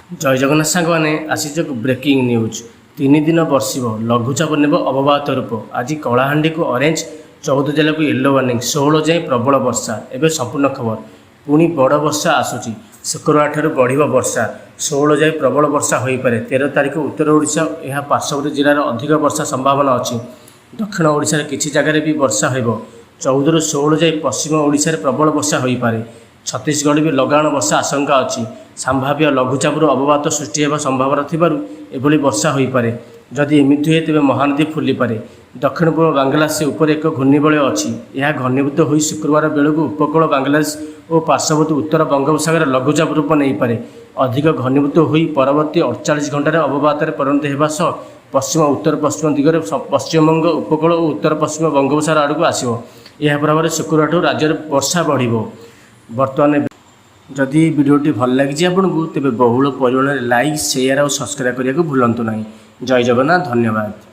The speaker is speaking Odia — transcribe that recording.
ଜୟ ଜଗନ୍ନାଥ ସାଙ୍ଗମାନେ, ଆସିଛି ଏକ ବ୍ରେକିଂ ନ୍ୟୁଜ୍। 3 ଦିନ ବର୍ଷିବ, ଲଘୁଚାପ ନେବ ଅବପାତ ରୂପ। ଆଜି କଳାହାଣ୍ଡିକୁ ଅରେଞ୍ଜ, 14 ଜିଲ୍ଲାକୁ ୟେଲୋ ୱାର୍ଣ୍ଣିଂ, 16 ଯାଏଁ ପ୍ରବଳ ବର୍ଷା। ଏବେ ସମ୍ପୂର୍ଣ୍ଣ ଖବର। ପୁଣି ବଡ଼ ବର୍ଷା ଆସୁଛି। ଶୁକ୍ରବାର ଠାରୁ ବଢ଼ିବ ବର୍ଷା। 16 ଯାଏଁ ପ୍ରବଳ ବର୍ଷା ହୋଇପାରେ। 13 ତାରିଖ ଉତ୍ତର ଓଡ଼ିଶା, ଏହା ପାର୍ଶ୍ୱବର୍ତ୍ତୀ ଜିଲ୍ଲାରେ ଅଧିକ ବର୍ଷା ସମ୍ଭାବନା ଅଛି। ଦକ୍ଷିଣ ଓଡ଼ିଶାରେ କିଛି ଜାଗାରେ ବି ବର୍ଷା ହେବ। 14ରୁ 16 ଯାଏଁ ପଶ୍ଚିମ ଓଡ଼ିଶାରେ ପ୍ରବଳ ବର୍ଷା ହୋଇପାରେ। ଛତିଶଗଡ଼ ବି ଲଗାଣ ବର୍ଷା ଆଶଙ୍କା ଅଛି। ସମ୍ଭାବ୍ୟ ଲଘୁଚାପରୁ ଅବପାତ ସୃଷ୍ଟି ହେବା ସମ୍ଭାବନା ଥିବାରୁ ଏଭଳି ବର୍ଷା ହୋଇପାରେ। ଯଦି ଏମିତି ହୁଏ, ତେବେ ମହାନଦୀ ଫୁଲିପାରେ। ଦକ୍ଷିଣ ପୂର୍ବ ବାଂଲାଦେଶ ଉପରେ ଏକ ଘୂର୍ଣ୍ଣିବଳୟ ଅଛି। ଏହା ଘନୀଭୂତ ହୋଇ ଶୁକ୍ରବାର ବେଳକୁ ଉପକୂଳ ବାଂଲାଦେଶ ଓ ପାର୍ଶ୍ୱବର୍ତ୍ତୀ ଉତ୍ତର ବଙ୍ଗୋପସାଗରରେ ଲଘୁଚାପ ରୂପ ନେଇପାରେ। ଅଧିକ ଘନୀଭୂତ ହୋଇ ପରବର୍ତ୍ତୀ 48 ଘଣ୍ଟାରେ ଅବପାତରେ ପରିଣତ ହେବା ସହ ପଶ୍ଚିମ ଉତ୍ତର ପଶ୍ଚିମ ଦିଗରେ ପଶ୍ଚିମବଙ୍ଗ ଉପକୂଳ ଓ ଉତ୍ତର ପଶ୍ଚିମ ବଙ୍ଗୋପସାଗର ଆଡ଼କୁ ଆସିବ। ଏହା ପ୍ରଭାବରେ ଶୁକ୍ରବାରଠୁ ରାଜ୍ୟରେ ବର୍ଷା ବଢ଼ିବ। ବର୍ତ୍ତମାନ ଯଦି ଏହି ଭିଡ଼ିଓଟି ଭଲ ଲାଗିଛି ଆପଣଙ୍କୁ, ତେବେ ବହୁଳ ପରିମାଣରେ ଲାଇକ୍, ସେୟାର ଆଉ ସବସ୍କ୍ରାଇବ୍ କରିବାକୁ ଭୁଲନ୍ତୁ ନାହିଁ। ଜୟ ଜଗନ୍ନାଥ, ଧନ୍ୟବାଦ।